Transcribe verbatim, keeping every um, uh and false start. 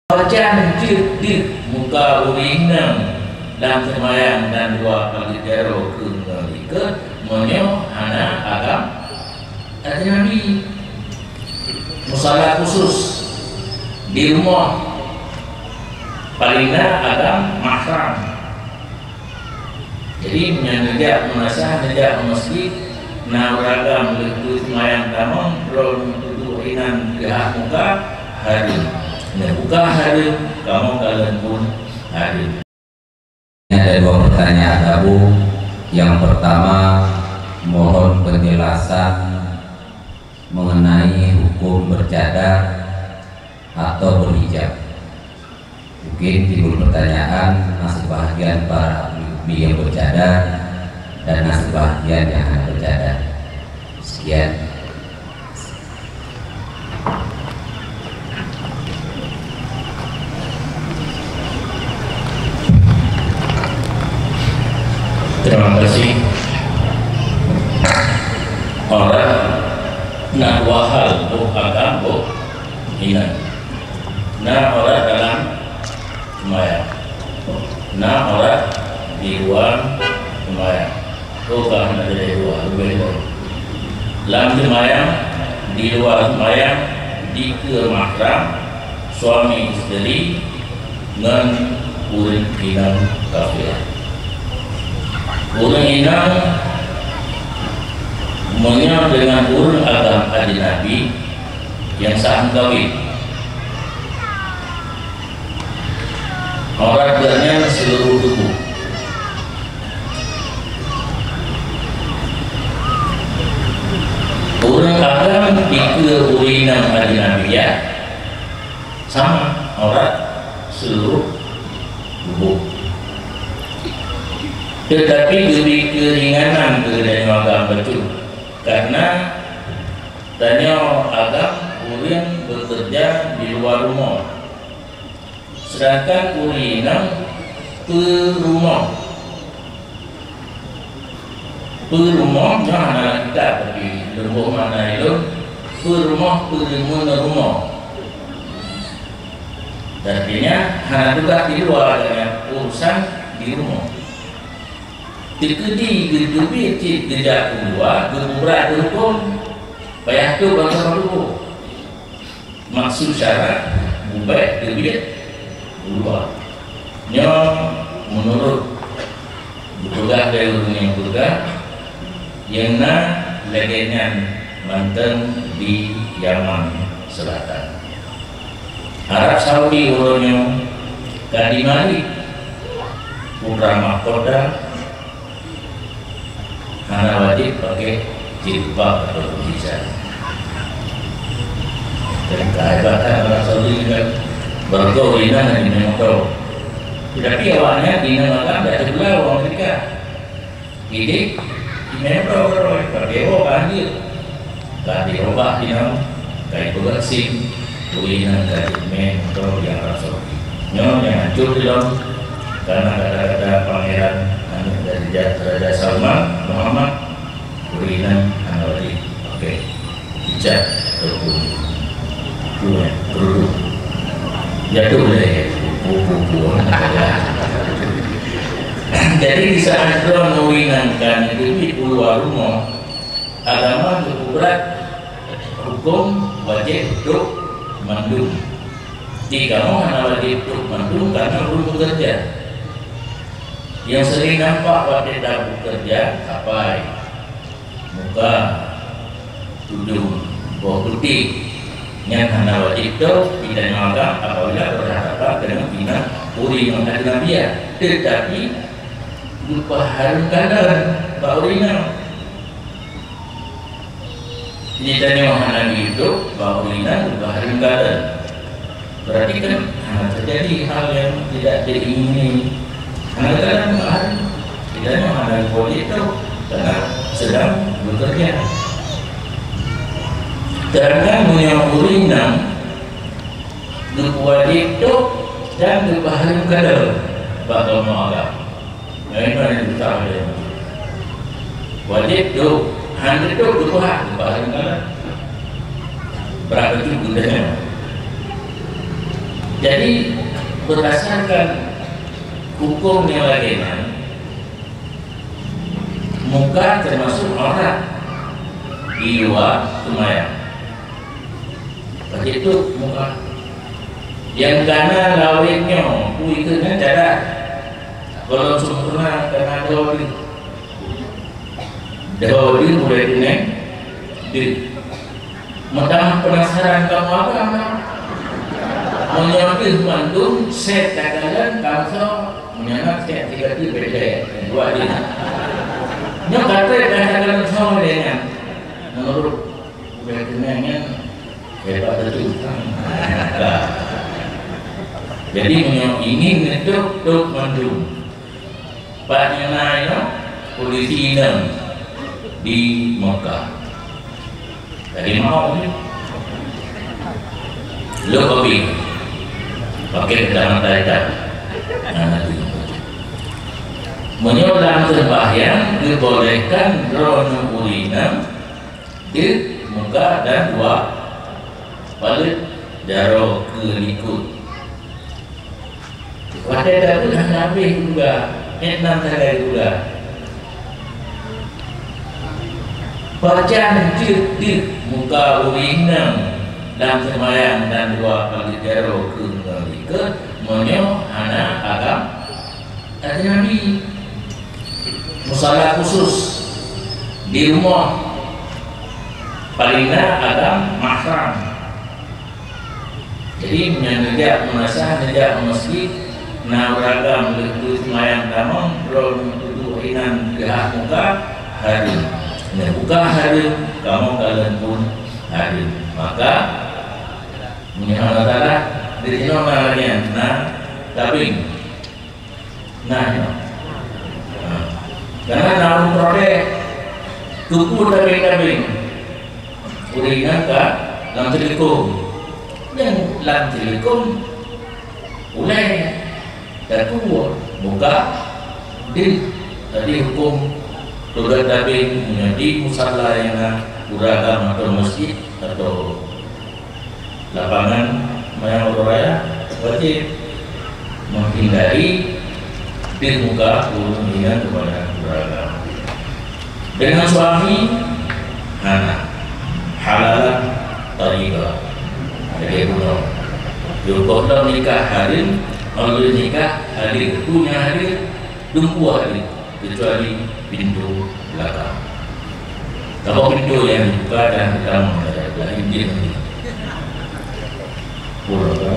Pajan jeuet deuh muka ureueng inong lam seumayang dan dua paget jaroe keu ngon ikot meunyoe hana agam ajnabi. Musala khusus di rumoh, paleng na agam mahram. Jadi, meunyoe neujak meunasah, neujak u masjid, na ureueng agam leuheuh seumayang tamong, droeneuh tudoh inan keu hak muka, hareuem. Neubuka hareuem, kamoe kalon pun hareuem. Ada dua pertanyaan gabung. Yang pertama, mohon penjelasan mengenai hukum bercadar atau berhijab. Mungkin timbul pertanyaan, na sebahagian para umi yang bercadar dan na sebahagian yang hana bercadar. Sekian. Terima kasih. Aurat na dua hal, boh agam, boh inan. Na aurat dalam seumayang, na aurat di luwa seumayang. Oh, ka hana jadi dua, leubeh lom. Lam seumayang, di luwa seumayang, dikeue mahram, suami isteri, ngon ureueng inong kafirah. Ureueng inong meunyoe deungon ureueng agam ajnabi nyang sah meukawen, aurat geuhnyan seuluruh tuboh. Ureueng agam dikeue ureueng inong ajnabiyah, sama aurat seuluruh tuboh. Teutapi geubri keuringanan keu geutanyoe agam bacut, karena tanyoe agam ureueng beukeureuja di luwa rumoh. Seudangkan ureueng inong peurumoh. Peurumoh nyoe hana lam kitab, tapi lôn boh makna ilôn, peurumoh, peurumoh, rumoh. Artinya, hana tugaih di luwa, artinya urusan di rumoh. Teukeudi geuteubiet cit geujak u luwa, geupeuberat geuhuköm, payah tôb bansa tuboh. Maksud syarat, bubet teubiet u luwa. Nyoe meunurot geupeugah lé ureueng nyang peugah, nyang na lagée nyan mantong di Yaman Selatan. Arab Saudi uroe nyoe ka dimari putra mahkota hana wajéb pakai jilbab ataupun hijab. Dan kehebatan Arab Saudi kan, barokon inong hana jimé moto. Tetapi awaknyan inong agam dak teubeula u Amerika. Idéh, jimé moto barokon, pakai woe ka anjeuk. Ka dirobah inong, ka ipeugah sim, turi nan ka jimé moto di Arab Saudi. Nyoe nyang hancur di lom, karena kata-kata Pangeran aneuk dari Raja Salman, Muhammad, turi nan hana wajéb pakai hijab ataupun, apa, kerudung. Jatuh lé, pu, pu, pu, pu. Jadi, di saat droeneuh inong ka neuteubiet u luwa rumoh, agama geupeubrat huköm wajéb tôb mandum. Di kamoe hana wajéb tôb mandum karena ureueng beukeureuja. Nyang sering nampak watée tabekeureuja, kapai, muka, tudong, boh putéh. Nyan hana wajéb tôb di tanyoe agam apabila berhadapan dengan inong ureueng nyang ajnabiyah, teutapi geupeuhareuem kalon bak ureueng inong. Di tanyoe hana geutôb bak ureueng inong, geupeuhareuem kalon. Berarti kan hana terjadi hal yang tidak diingini. Hana kalon bak hareuem. Di tanyoe hana geupeuhareuem kalon karena sedang bekerja. Sedangkan meunyoe ureueng inong geupeuwajéb tôb dan geupeuhareuem kalon bak kamoe agam. Nah, ini yang utama dia. Wajéb tôb, hana tôb geupeuhareuem kalon. Brat beutôi geutanyoe. Jadi, berdasarkan hukum nyang lagée nyan, muka termasuk aurat di luwa seumayang. Bak jih tutup muka. Nyang kana lawét nyoe, peue keuh nyan cadat. Gohlom sempurna kana dua deuh. Dua deuh mulai tunai deuh. Meutamah penasaran kamoe agam. Meunyoe deuh mandum set takalon, kamsoe, meunyoe na set tiga deuh beda, dua deuh. Nyoe ka trép dah takalon soe lé nyan. Menurut Udah keunong nyan, hebat betul. Jadi, meunyoe ingin neutôb, tôb mandum. Pat nyan na inoe, polisi inong di Mekah. Jadi, mau ni. Lok kopi. Pakai kacamata hitam. Nah, nanti. Meunyoe lam seumbahyang, dibolehkan droeneuh ureueng inong deuh muka dan dua paleuet jaroe keu likot. Watée tabeuet hana habéh geupeugah, "Ék nan sagai geupeugah." Pajan jeuet deuh muka ureueng inong lam seumayang dan dua paleuet jaroe keu ngon likot, meunyoe hana agam ajnabi. Musala khusus di rumoh, paléng na agam mahram. Jadi, meunyoe neujak meunasah, neujak u meuseujid, na ureueng agam lheueh seumayang tamong, droeneuh tudoh inan geuhah muka, hareuem. Neubuka hareuem, kamoe kalon pun hareuem. Maka, meunyoe hana salah, di sinoe na lagée nyan, na tabeng. Nah, ya. Nah. Karena na ureueng protes, keupeue tabeng-tabeng? Ureueng inong ka lam teulikôm. Nyang lam teulikôm ulée, takue, buka deuh. Jadi hukôm peugöt tabeng meunyoe di musala nyang na ureueng agam atau meuseujid atau lapangan manyang uroe raya, wajéb menghindari deuh muka ureueng inong keupada ureueng agam. Dengan suami, hana. Halalan thayyibah. Jadi, bunoe. Yôh, gohlom nikah hareuem, meunyoe nikah hareuem, punya hareuem, dumpeue hareuem. Kecuali pintu belakang. Kalau pintu yang dibuka dan kamu dari belakang dia nanti. Pulang.